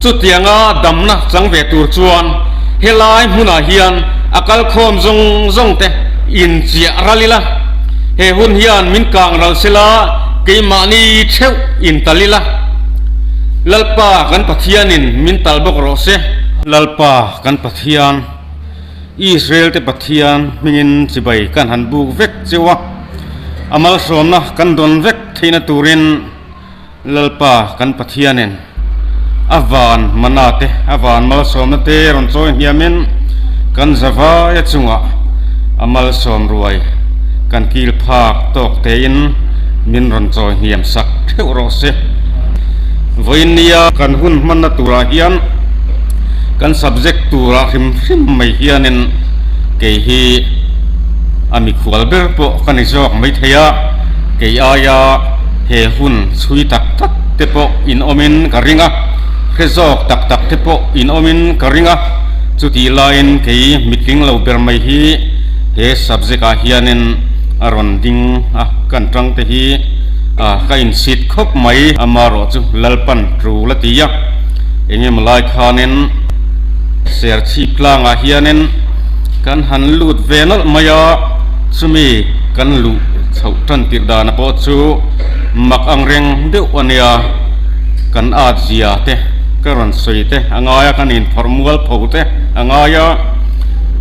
Chutianga damna chang ve tur chuan helai hmunah hian a kalkhawm zawng zawng te inchiah ral ila, he hun hian min kang ral sela keimahni theuh intal ila, Lalpa kan Pathianin min tal bawk rawh se. Lalpa kan Pathian, Israel te Pathian hmingin chibai kan han buk vek cheu a, a malsawmna kan dawn vek theihna turin, Lalpa kan Pathianin a van mana te, a van malsawmna te rawn chawi hniamin kan zavaia chungah a malsawm ruai kan kil phak tawk tein min rawn chawi hniam sak theuh rawh se. Vawiin nia kan hun hmanna turah hian kan subject turah hrim hrim mai hianin kei hi a mikhual ber pawh ka ni zawk maithei a, kei aia He hun chhui tak tak te pawh in awmin ka ring a, hre zawk tak tak te pawh in awmin ka ring a, chutih laiin kei mitling lo ber mai hi he subject ah hianin a rawn ding a, kan tang te hi ka insit khawp mai. Amarawh chu Lalpan tul a ti a, engemaw lai khanin Serchhip tlangah hianin kan han lut ve nawlh mai a, chumi kan luh chhoh tan tirh dana pawh chu mak ang reng deuh a nia, kan at zia te ka rawn sawi te a ngai a, kan inphawrh mual pho te a ngai a,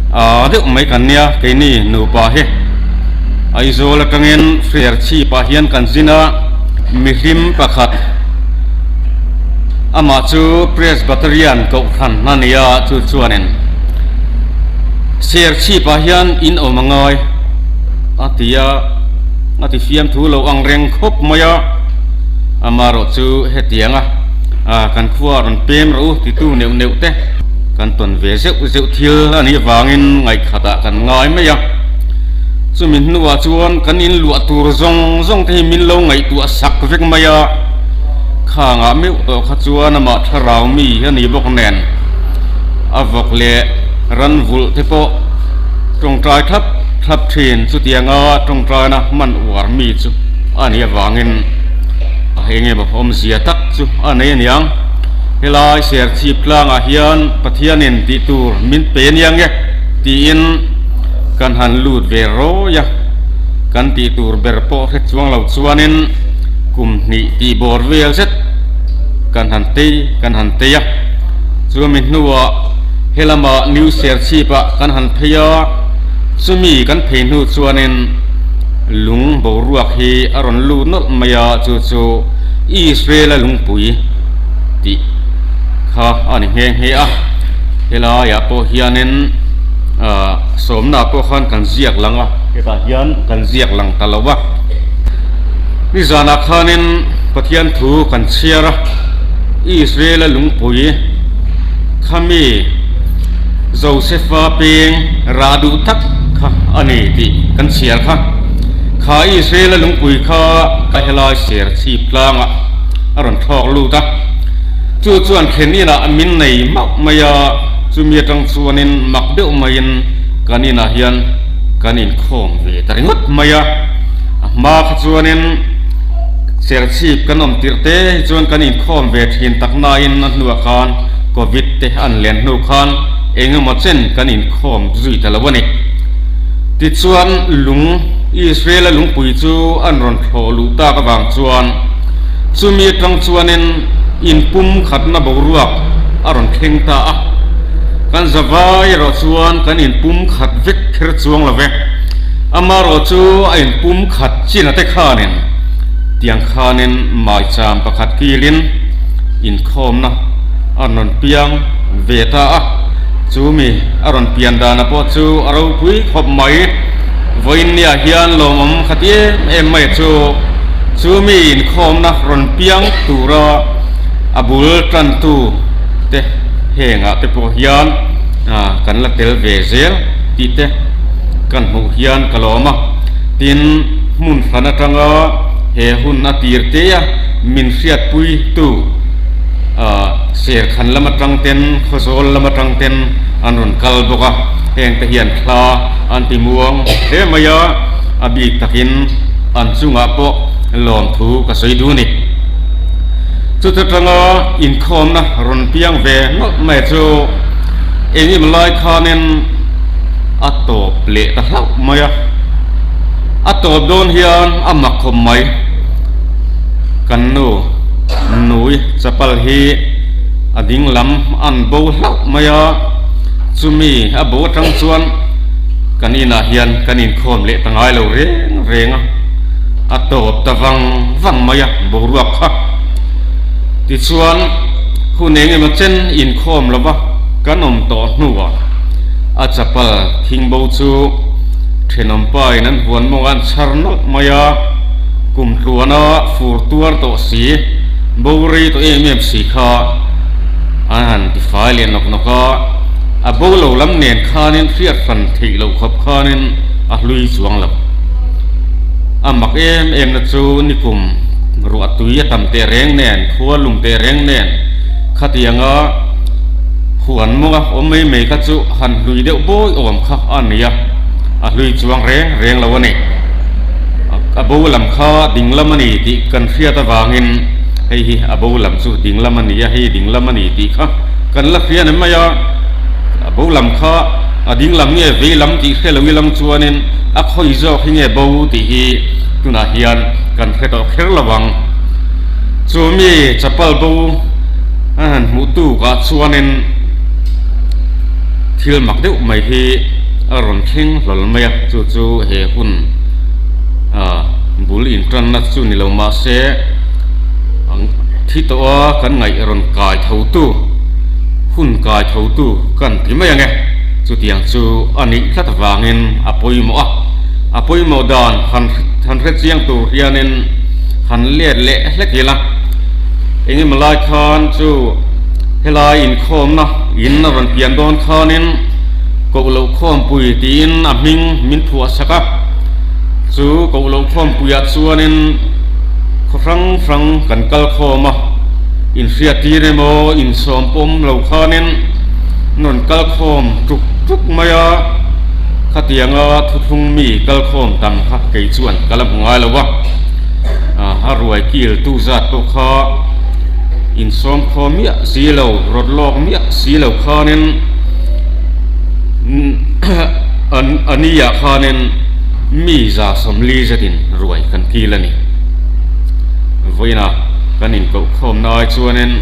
aa deuh mai kan nia keini nupa hi Aizawl atangin Serchhip ah hian kan zin a, mihlim pakhat amah chu Presbyterian kohhran a nia chu chuanin Serchhip ah hian in awm a ngai a ti a. A ti fiam thu lo ang reng khawp mai a, amarawh chu hetiang a kan khua rawn pem rawh u titu neuh neuh te kan tawn ve zeuh zeuh thil a nih vangin ngaihkhatah kan ngai mai a. Chumi hnuah chuan kan inluah tur zawng zawng te hi min lo ngaihtuah sak vek mai a, khangah meuh tawh kha chuan amah thlarau mi a ni bawk nen a vawk leh ran vulh te pawh tawngtai thlap thlap thin chutianga tawngtaina hman uar mi chu a nih avangin eng emaw awmzia tak chu a nei aniang. Helai Serchhip tlangah hian Pathianin tih tur min pe aniang e tiin kan han lut ve rawi a, kan tih tur ber pawh hre chuang lo chuanin kum hnih tih bawr vel zet kan han tei kan han tei a. Chumi hnuah helama New Serchhip ah kan han phei a. Chumi kan phei hnu chuanin lung boruak hi a rawn lut nawlh mai a, chu chu Israel-a lungpui tih kha a ni nghe nghe a. Helaiah pawh hianin ah sawmnaah pawh khan kan ziak lang a, hetah hian kan ziak lang ta lo va. Nizanah khanin Pathian thu kan chhiar a, Israel-a lungpui khami Josefa peng rah duh tak kha a ni tih kan chhiar kha. Kha Israel-a lungpui kha ka helai ser chhip tlangah a rawn thlawk lut a. Chu chuan thlen inah min nei mauh mai a, chumi atang chuanin mak deuh maiin kan inah hian kan inkhawm ve ta ringawt mai a. A hma kha chuanin serchhip kan awm tirh te hi chuan kan inkhawm ve thin tak nain a hnuah khan Covid te an len hnu khan eng emaw chen kan inkhawm zui ta lo a ni. Tichuan, lung, Israel-a lungpui chu an rawn thlawh luh tak avang chuan chumi atang chuanin inpum khatna boruak a rawn thleng ta a. Kan zavai erawh chuan kan inpum khat vek kher chuang lo ve. Amarawh chu a inpum khat chin ate khanin tiang khanin maicham pakhat kilin inkhawmna a rawn piang ve ta a, chumi a rawn pian dana pawh chu a ropui khawp mai. Vawiinniah hian lawmawm khat em em mai chu chumi inkhawmna rawn piang tura a bul tantu te hengah te pawh hian kan la tel ve zel tih te kan hmuh hian ka lawm a. Tin, hmun hran atanga he hun a tir te a min hriatpuitu Serkhan lam atang ten, Khawzawl lam atang ten an rawn kal bawk a. Heng te hian thla an ti muang hle mai a, a bik takin an chungah pawh lawmthu ka sawi duh a ni. Chuta tanga inkhawmna rawn piang ve nawlh mai chu eng emaw lai khanin a tawp leh ta hlauh mai a. A tawp dawn hian a mak khawp mai. Kan nu nui chapal hi a ding lam an bo hlauh mai a, chumi a bo atang chuan kan inah hian kan inkhawm leh ta ngai lo reng reng a, a tawp ta vang vang mai a boruak kha. Tichuan hun eng emaw chen inkhawm lova kan awm tawh hnuah a chapal thing bo chu thenawm pa in an huan mawng an chhar nawlh mai a, kum tluana fur tuar tawh si, bo rei tawh em em si kha an han ti fai leh nawk nawk a, a bo lo lam nen khanin hriat hran theih loh khawp khanin a hlui chuang lo. A mak em em na chu nikum ruah tui a tam teh reng nen, khua lum teh reng nen khatianga huan mawnga awm mai mai kha chu han hlui deuh bawi awm kha a ni a, a hlui chuang reng reng lo a ni. A bo lam kha ding lam a ni tih kan hriat avangin hei hi a bo lam chu ding lam a ni a, hei ding lam a ni tih kha kan la hria ni mai a, a bo lam kha a ding lam nge vei lam tih hre lo ilang chuanin a khawi zawk hi nge bo tih hi tunah hian kan hre tawh kher lo ang. Chu mi chapal bo a han hmuh tukah chuanin thil mak deuh mai hi a rawn thleng hlawl mai a, chu chu he hun bul intanna chu ni lo mahse thi tawh a kan ngaih rawn kai tho tu hun kai tho tu kan ti mai ang e chutiang chu a nih tlat avangin a pawimawh a a pawimawh dan han han hre chiang tur hianin han let leh hlek ila engemaw lai khan chu helai inkhawmna in a rawn pian dawn khanin koh loh khawmpui tiin a hming min phuah sak a chu koh loh khawmpuiah chuanin khaw hrang hrang kan kal khawm a, inhriattir emaw insawm pawm lo khanin an rawn kal khawm tuk tuk mai a, khatianga thuthlung mi kal khawm tam kha kei chuan ka la hmu ngai lo a, a ruai kil tu zat pawh kha insawm khawm miah si lo, rawt lawk miah si lo khanin a ni ah khanin mi 140 zetin ruai kan kil a ni. Vawiina kan inkoh khawmna ai chuanin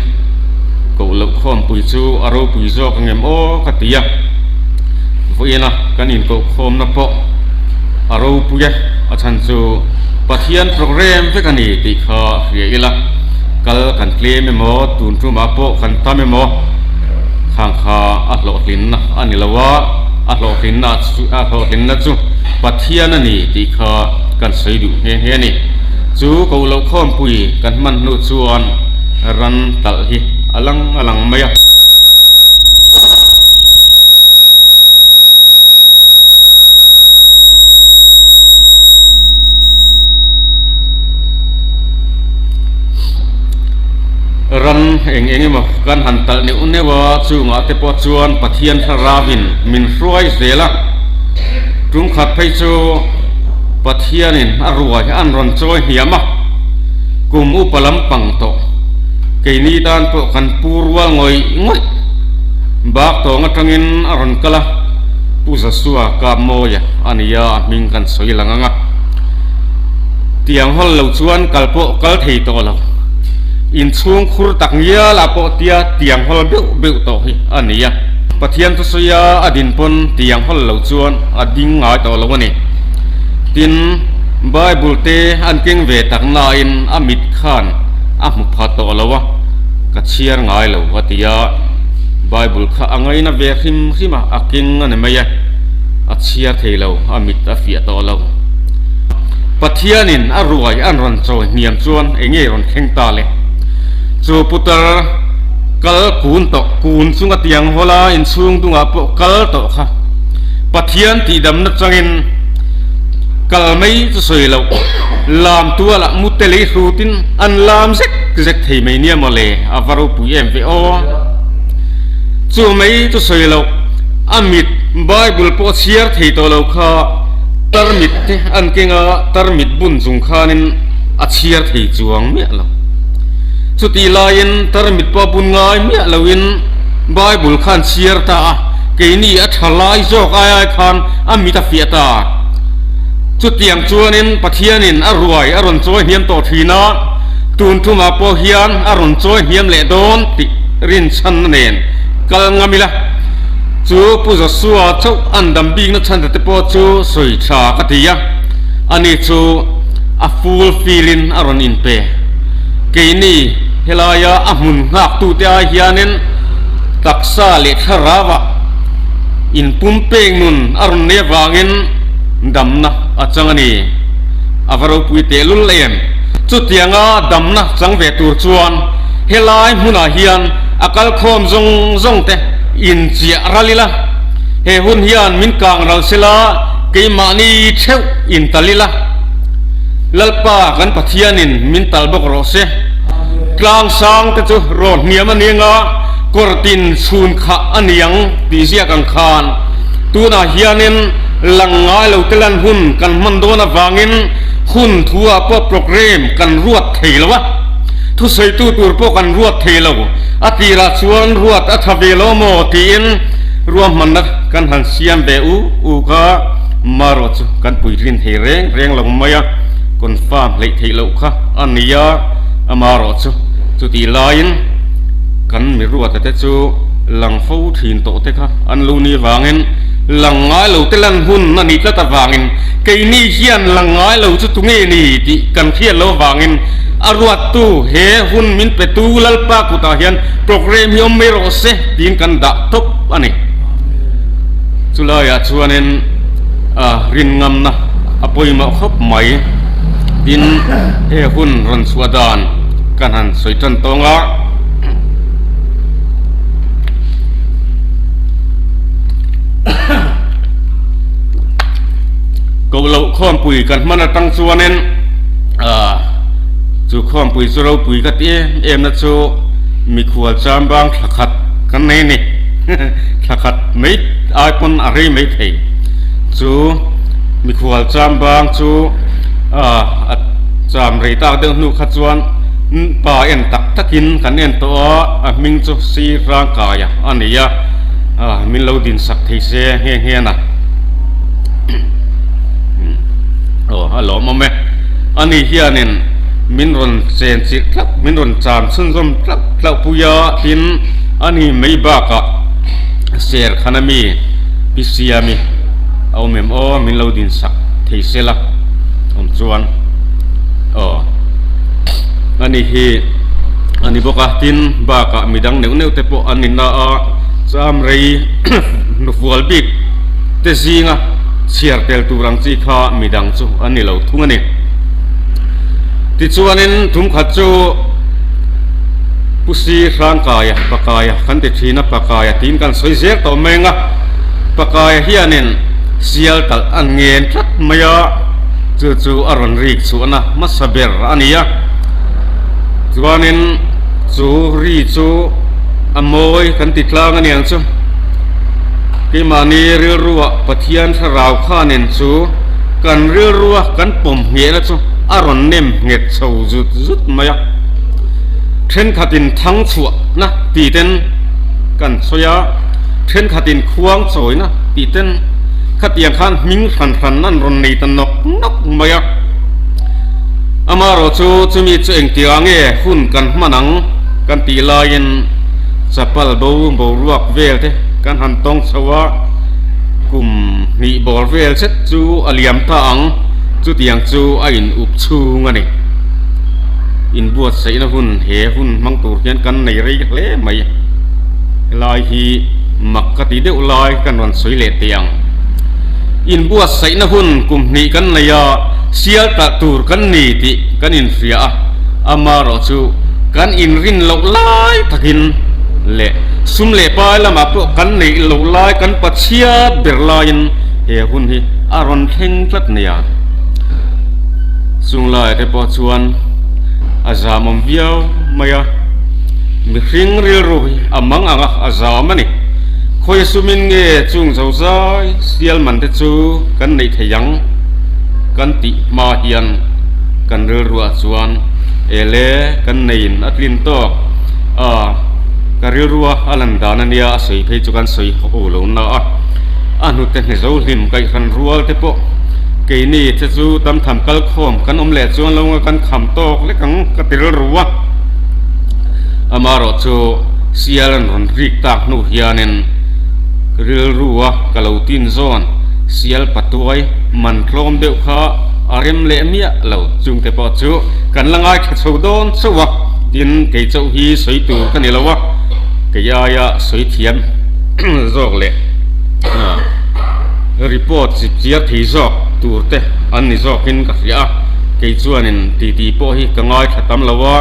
koh loh khawmpui chu a ropui zawk angem aw ka ti a, vawiina kan inkoh khawmna pawh a ropui e, a chhan chu Pathian program vek a ni tih kha hria ila, kal kan tlem emaw tun tumah pawh kan tam emaw khang kha a hlawhtlinna a ni lo a, a hlawhtlinna a hlawhtlinna chu Pathian a ni tih kha kan sawi duh nghe nghe a ni. Chu koh loh khawmpui kan hman hnu chuan ran talh hi a lang a lang mai a. Ran eng eng emaw kan han talh neuh neuh a, chungah te pawh chuan Pathian thlarauin min hruai zel a. Tumkhat phei chu Pathianin a ruai an rawn chawi hniam a, kum upa lampang tawh keini tan pawh kan pu rual ngawih ngawih. Bak tawng atangin a rawn kal a, Pu Zasua kap mawi a nia a hming kan sawi lang ang a. Tiang hawl lo chuan kal pawh kal thei tawh lo. Inchhung khur tak ngial ah pawh tia tiang hawl beuh beuh tawh hi a ni a. Pathian thusawi a din pawn tiang hawl lo chuan a ding ngai tawh lo a ni. Tin, Bible te an keng ve tak nain a mit khan a hmu pha tawh lo a, ka chhiar ngai lo a ti a. Bible kha a ngaina ve hrim hrim a, a keng a ni mai e, a chhiar thei lo, a mit a fiah tawh lo. Pathianin a ruai an rawn chawi hniam chuan eng nge rawn thleng ta le? Chu putar kal kun tawh, kun chunga tiang hawl a inchhung dungah pawh kal tawh kha Pathian tihdamna changin kal mai chu sawi loh, lam tualah mute lei hrutin an lam zek zek thei mai nia maw le, a va ropui em ve aw. Chu mai chu sawi loh, a mit. Bible pawh chhiar thei tawh lo kha tarmit te an keng a, tarmit bun chung khanin a chhiar thei chuang miah lo. Chutih laiin tarmit pawh a bun ngai miah loin Bible khan chhiar ta a, keini a tha lai zawk ai ai khan a mit a fiah ta. Chutiang chuanin Pathianin a ruai a rawn chawi hniam tawh thin a, tun thumah pawh hian a rawn chawi hniam leh dawn tih rinchhanna nen kal ngam ila. Chu Pu Joshua chauh an dam bikna chhan te pawh chu sawi tha ka ti a, ani chu a full fill in a rawn inpe. Keini helaia a hmun nghak tute ai hianin taksa leh thlarauah inpumpek nun a rawn nei avangin damna a chang a ni. A va ropui tehlul em? Chutianga damna chang ve tur chuan helai hmunah hian a kalkhawm zawng zawng te inchiah ral ila, he hun hian min kang ral sela keimahni theuh intal ila, Lalpa kan Pathianin min tal bawk rawh se. Tlang sang te chu rawn hniam a ni anga kawr tin chhun khah a ni ang tih ziak ang khan tunah hianin lang ngai lo te lan hun kan hman dawn avangin hun thu ah pawh programme kan ruat thei lo a, thusawitu tur pawh kan ruat thei lo. A tirah chuan ruat a tha ve lo maw tiin ruahmanna kan han siam ve u uk a, marawh chu kan puitlin thei reng reng lo mai a, confirm hleih theih loh kha a ni a, amarawh chu chutih laiin kan mi ruata te chu lang fo thin tawh te kha an lo ni vangin lang ngai lo te lan hun a nih tlat avangin keini hian lang ngai lo chu tunge ni tih kan hriat lo avangin a ruattu he hun min petu Lalpa kutah hian programme hi awm mai rawh se tiin kan dah tawp a ni. Chulaiah chuanin rin ngamna a pawimawh khawp mai. Tin, he hun rawn chhuah dan kan han sawi tan tawng a. Koh loh khawmpui kan hman atang chuanin chu khawmpui chu ropui ka ti em em na chu mikhual chambang thla khat kan nei a ni. Thla khat mai ai pawn a rei mai thei. Chu mikhual chambang chu a cham rei tak deuh hnu kha chuan pa en tak takin kan en tawh a, a hming chu Sri Rangkaia a ni a, min lo din sak thei se nghe nghe na. Aw a lawmawm e. Ani hianin min rawn chen chilh tlauh min rawn cham chhunzawm tlauh tlauh pui a tin ani mai bakah ser khan ami pi siami a awm em aw min lo din sak thei se la awm chuan aw ani hi ani bawk a tin bakah midang neuh neuh te pawh an ni na a cham rei hnufual bik te zinga chhiar tel tur ang chi kha midang chu an ni lo thung a ni. Tichuanin tumkhat chu Pusi Hrangkaia, Pakaia kan ti thin a, Pakaia tiin kan sawi zel tawh mai ang a, Pakaia hianin sial talh a ngen tlat mai a, chu chu a rawn rik chhuahna hmasa ber a ni a. Chuanin chu ri chu a mawi kan ti tlang a niang chu. Keimahni rilruah Pathian thlarau khanin chu kan rilrua kan pawm nghehna chu a rawn nem nghet chho zut zut mai a. Thenkhatin thang chhuahna tih ten kan sawi a, thenkhatin khuang chawina tih ten khatiang khan hming hran hran an rawn nei ta nawk nawk mai a. Amaherawh chu chumi chu engtiang nge hun kan hman ang kan tih laiin chapal bo boruak vel te kan han tawng chho a, kum hnih bawr vel zet chu a liam ta ang, chutiang chu a in up chhung a ni. Inbuatsaihna hun he hun hmang tur hian kan nei rei hle mai. Helai hi mak ka ti deuh lai kan rawn sawi leh teh ang. Inbuatsaihna hun kum hnih kan nei a, sial talh tur kan ni tih kan inhria a, amaherawh chu kan inrin loh lai takin leh sum leh pai lamah pawh kan neih loh lai kan pachhiat ber laiin he hun hi a rawn thleng tlat nia. Chung laiah te pawh chuan a zamawm viau mai a, mihring rilru hi a mang ang a, a zam a ni. Khawi sumin nge chung zozai sial man te chu kan neih thei ang kan tih hma hian kan rilruah chuan ele kan neiin a tlin tawk a, ka rilrua a lan dan a nia a sawi phei chu kan sawi ho lo na a, a hnute hne zo hlim kaihhran rual te pawh keini te chu tam tham kal khawm kan awm leh chuan lo nga kan kham tawk lek ang ka ti rilru a, amaherawh chu sial an rawn rik tak hnu hianin rilrua ka lo tin zawn sial patuai man tlawm deuh kha a rem leh miah lo chungte pawh chu kan la ngaithla chho dawn chauh a tin kei chauh hi sawi tur ka ni lo a kei aia sawi thiam zawk leh report chip chiar thei zawk tur te an ni zawkin ka hria a kei chuanin titi pawh hi ka ngaithla tam lo a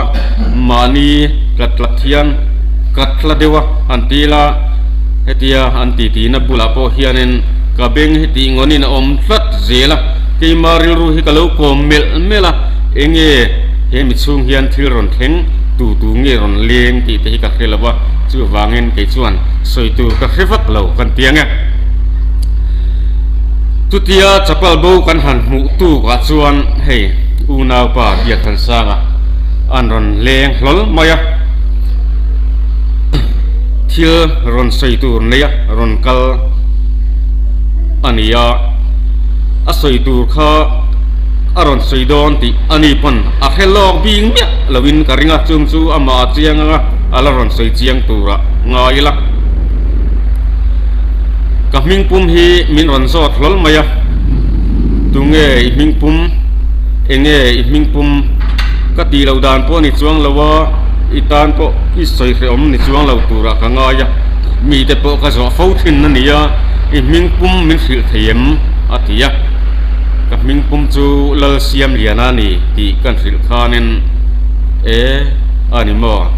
mahni tlat tlat hian ka tla deuh a han ti ila hetia an titi na bulah pawh hianin ka beng hi tih ngawnin a awm tlat zel a keima rilru hi ka lo kawm melh melh a enge he mi chhung hian thil rawn thleng tu tu nge rawn leng tih te hi ka hre lo a chuvangin kei chuan sawi tur ka hre vak lo kan ti ang e. Chutia chapal bo kan han hmuh tuk ah chuan hei unaupa Biakthansanga an rawn leng hlawl mai a. Thil rawn sawi tur nei a rawn kal a ni a, a sawi tur kha a rawn sawi dawn tih a ni pawn a hre lawk bik miah loin ka ring a, chung chu amah a chiang anga a la rawn sawi chiang tura ngai ila. Ka hmingpum hi min rawn zawt hlawl mai a, tunge i hmingpum, enge i hmingpum ka tih loh dan pawh a ni chuang lo a. I tan pawh i sawi hrehawm ni chuang lo turah ka ngai a, mite pawh ka zawh fo thin a ni a, i hming pum min hrilh thei em? a ti a, ka hming pum chu Lalsiamliana a ni tih kan hrilh khanin e a ni maw?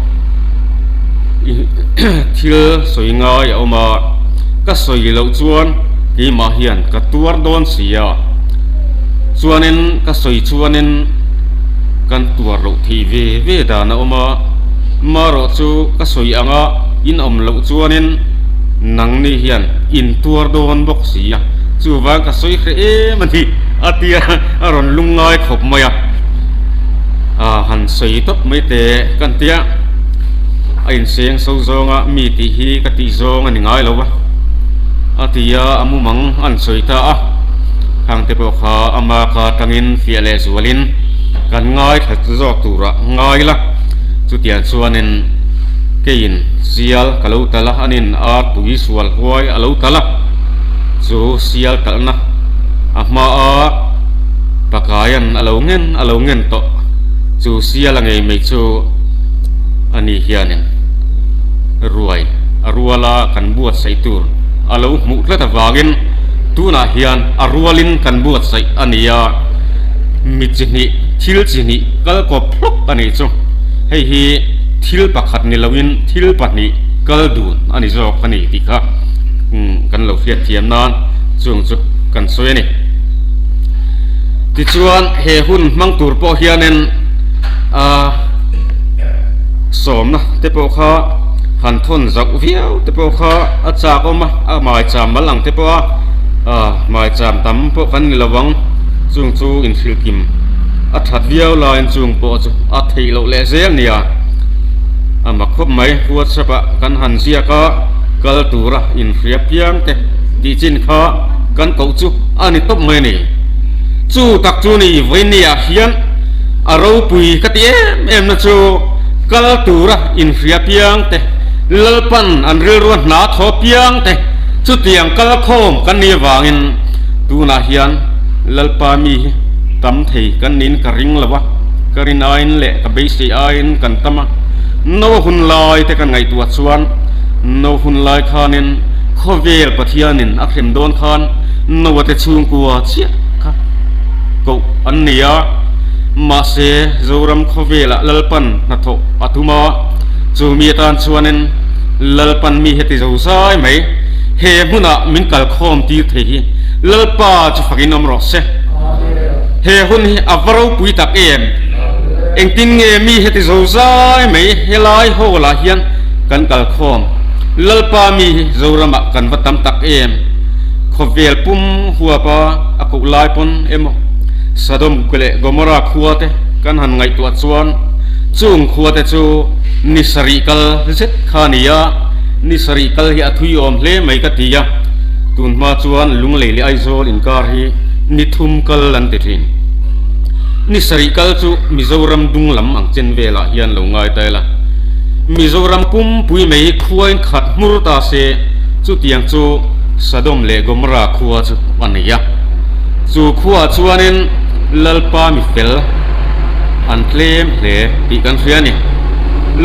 I thil sawi ngai a awm a, ka sawi loh chuan keimah hian ka tuar dawn si a, chuanin ka sawi chuanin kan tuar loh thei ve ve dan a awm a, marawh chu ka sawi anga in awm loh chuanin nangni hian in tuar dawn bawk si a, chuvang ka sawi hreh em a ni a tia a rawn lung ngai khawp mai a, a han sawi tawp mai teh ka tia a inseng so zawnga mi tih hi ka tih zawng a ni ngai lo a, a ti a, a mumang an sawi ta a, khang te pawh kha ama ka tangin fiah leh zualin. Kan ngaithla zawk turah ngai la, chutiang chuanin keiin sial ka lo tal a, anin arpui sual huai a lo tal a, chu sial talhna a hmaa pakaian a lo ngen a lo ngen tawh, chu sial a ngei mai chu ani hianin ruai a ruala kan buatsaih tur a lo hmuh tlat avangin tunah hian a rualin kan buatsaih a ni a. Mi chi hnih, thil chi hnih kal kawp hlawk a nih chu. Hei hi thil pakhat ni loin thil pahnih kal dun a ni zawk a ni tih kha kan lo hriat thiam nan chung chu kan sawi a ni. Tichuan he hun hmang tur pawh hianin a sawmna te pawh kha han thawn zauh viau te pawh kha a chak awm a, a maicham mal ang te pawh a maicham tam pawh kan ni lo ang. Chung chu inhrilhkim a that viau laiin chung pawh chu a theih loh leh zel nia. A mak khawp mai, WhatsApp ah kan han ziak a, kal tura inhria piang te tih chin kha kan koh chu a ni tawp mai a ni. Chu tak chu ni vawinia hian a ropui ka ti em em na chu kal tura inhria piang te, Lalpan an rilrua hna thaw piang te chutiang kal khawm kan nih avangin Tunah hian Lalpa mi hi tam thei kan niin ka ring lo a, ka rin aiin leh ka beisei aiin kan tam a. No hun lai te kan ngaihtuah chuan no hun lai khanin khawvel Pathianin a hrem dawn khan Noa te chhungkua chiah kha koh an ni a, mahse Zoram khawvelah Lalpan hnathawh a tum a, chumi atan chuanin Lalpan mi heti zozai mai he hmunah min kalkhawm tir thei hi Lalpa chu fakin awm rawh se. He hun hi a va ropui tak em? Engtin nge mi heti zo zai mai helai hall ah hian kan kalkhawm? Lalpa mi hi Zoramah kan va tam tak em? Khawvel pum huapa a koh lai pawn emaw Sodom leh Gomorrah khua te kan han ngaihtuah chuan chung khua te chu ni sarih kal zet kha a ni a, ni sarih kal hi a thui awm hle mai ka ti a, tun hma chuan Lunglei leh Aizawl inkar hi ni thum kal an ti thin. Ni sarih kal chu Mizoram dung lam ang chen velah hian lo ngai ta ila, Mizoram pumpui mai khuain khat hmur ta se chutiang chu Sodom leh Gomorrah khua chu a nei a. Chu khuaah chuanin Lalpa mi fel an tlem hle tih kan hria a ni.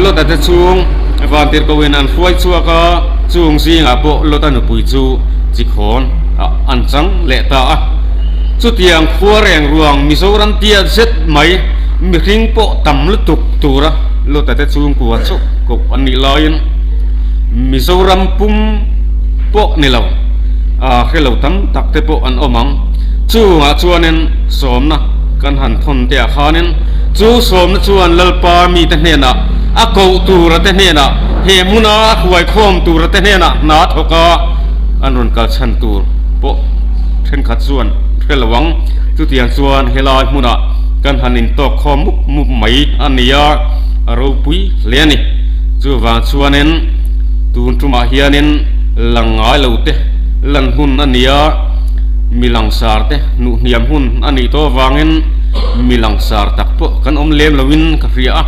Lota te chhung vantirhkohin an hruai chhuak a, chung zingah pawh Lota nupui chu chikhawn ah an chang leh ta a. Chutiang khua reng ruang Mizoram tia zet mai mihring pawh tam lutuk tura Lota te chhungkua chauh koh an nih laiin Mizoram pum pawh ni lo a hre lo tam tak te pawh an awm ang. Chungah chuanin sawmna kan han thawn te ah khanin chu sawmna chuan Lalpa mite hnenah a koh tura te hnenah he hmuna a hruaikhawm tura te hnenah hna thawk a an rawn kal chhan tur pawh thenkhat chuan hre lo ang. Chutiang chuan helai hmunah kan han intawk khawm mup mup mai a ni a, a ropui hle a ni. Chuvang chuanin tun tumah hianin lang ngai lo te lan hun a ni a, mi langsar te hnuh hniam hun a nih tawh avangin mi langsar tak pawh kan awm lem loin ka hria a,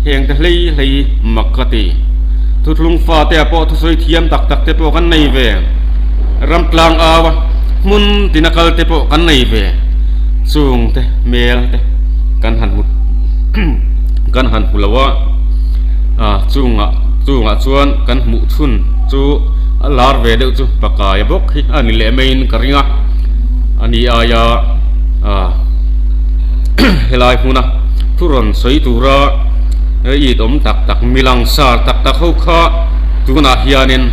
heng te hlei hlei mak ka ti. Thuthlung fate ah pawh thusawi thiam tak tak te pawh kan nei ve, ramtlang au a hmun tina kal te pawh kan nei ve, chung te hmel te kan han hmu kan han hmu lo a, chungah chungah chuan kan hmuh chhun chu a lar ve deuh chu pakaia bawk hi a ni leh maiin ka ring a, a ni aia helai hmuna thu rawn sawi tura it awm tak tak mi langsar tak tak ho kha tunah hianin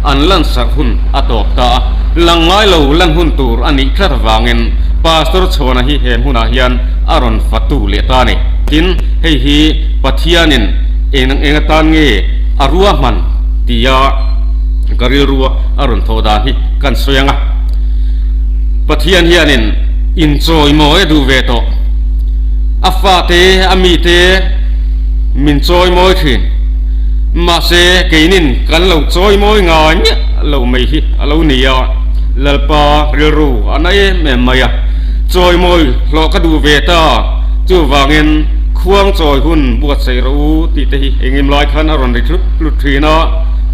an lansarh hun a tawp ta a, lang ngai lo lan hun tur a nih tlat avangin Pastor Chhuana hi he hmunah hian a rawn fatu leh ta a ni. Tin, hei hi Pathianin eng eng atan nge a ruahman tia ka rilrua a rawn thawh dan hi kan sawi ang a. Pathian hianin inchawimawi a duh ve tawh. A fate, a mite min chawimawi thin. Mahse, keinin kan lo chawimawi ngai miah lo mai hi a lo ni a. Lalpa rilru a na em em mai a. Chawimawi hlawh ka duh ve ta. Chuvangin, khuang chawi hun buatsaih rawh u tih te hi engim lai khan a rawn ri hlut hlut thin a,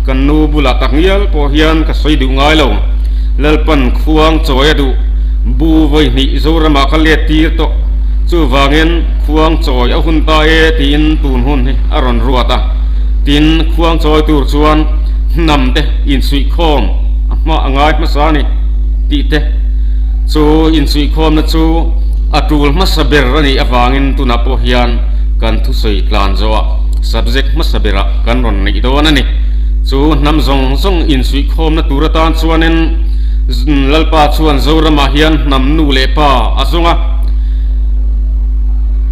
kan nu bulah tak ngial pawh hian ka sawi duh ngai lo. Lalpan khuang chawi a duh bu vawi hnih Zoramah ka let tir tawh. Chuvangin, khuang chawi a hun ta e tiin tun hun hi a rawn ruat a. Tin, khuang chawi tur chuan hnam te insuihkhawm a hma a ngai hmasa a ni tih te chu insuihkhawmna chu A tul hmasa ber a nih avangin tunah pawh hian kan thusawi tlan zawhah subject hmasa berah kan rawn neih dawn a ni. Chu hnam zawng zawng insuihkhawmna tur atan chuanin Lalpa chuan Zoramah hian hnam nu leh pa a zawng a.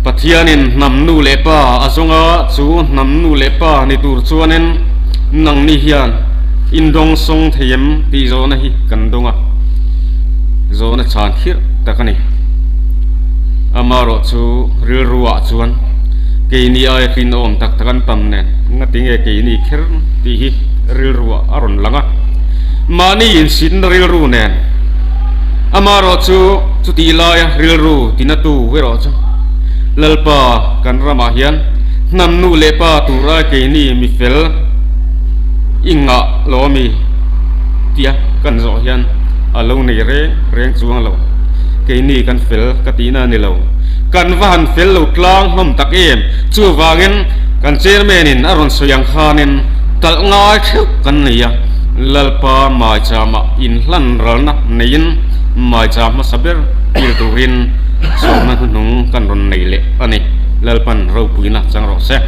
Pathianin hnam nu leh pa a zawng a, chu hnam nu leh pa ni tur chuanin nangni hian indawng sawng thei em tih zawhna hi kan dawng a. Zawhna chhan khirh tak a ni. Amaherawh chu rilruah chuan keini aia rinawm tak tak an tam nen ngatinge keini kher tih hi rilruah a rawn lang a. Mahni insitna rilru nen amaherawh chu chutih laia rilru tinatu erawh chu Lalpa kan ramah hian hnam nu leh pa tura keini mi fel i ngah lo a mi tia kan zawh hian a lo nei reng reng chuang lo. Keini kan fel ka tihna a ni lo. Kan va han fel lo tlang hlawm tak em? Chuvangin kan chairman in a rawn sawi ang khanin talh ngai theuh kan nei a, Lalpa maichama inhlan ralna neiin maicham hmasa ber kil turin sawmna hnuhnung kan rawn nei leh a ni. Lalpan ropuina chang rawh se.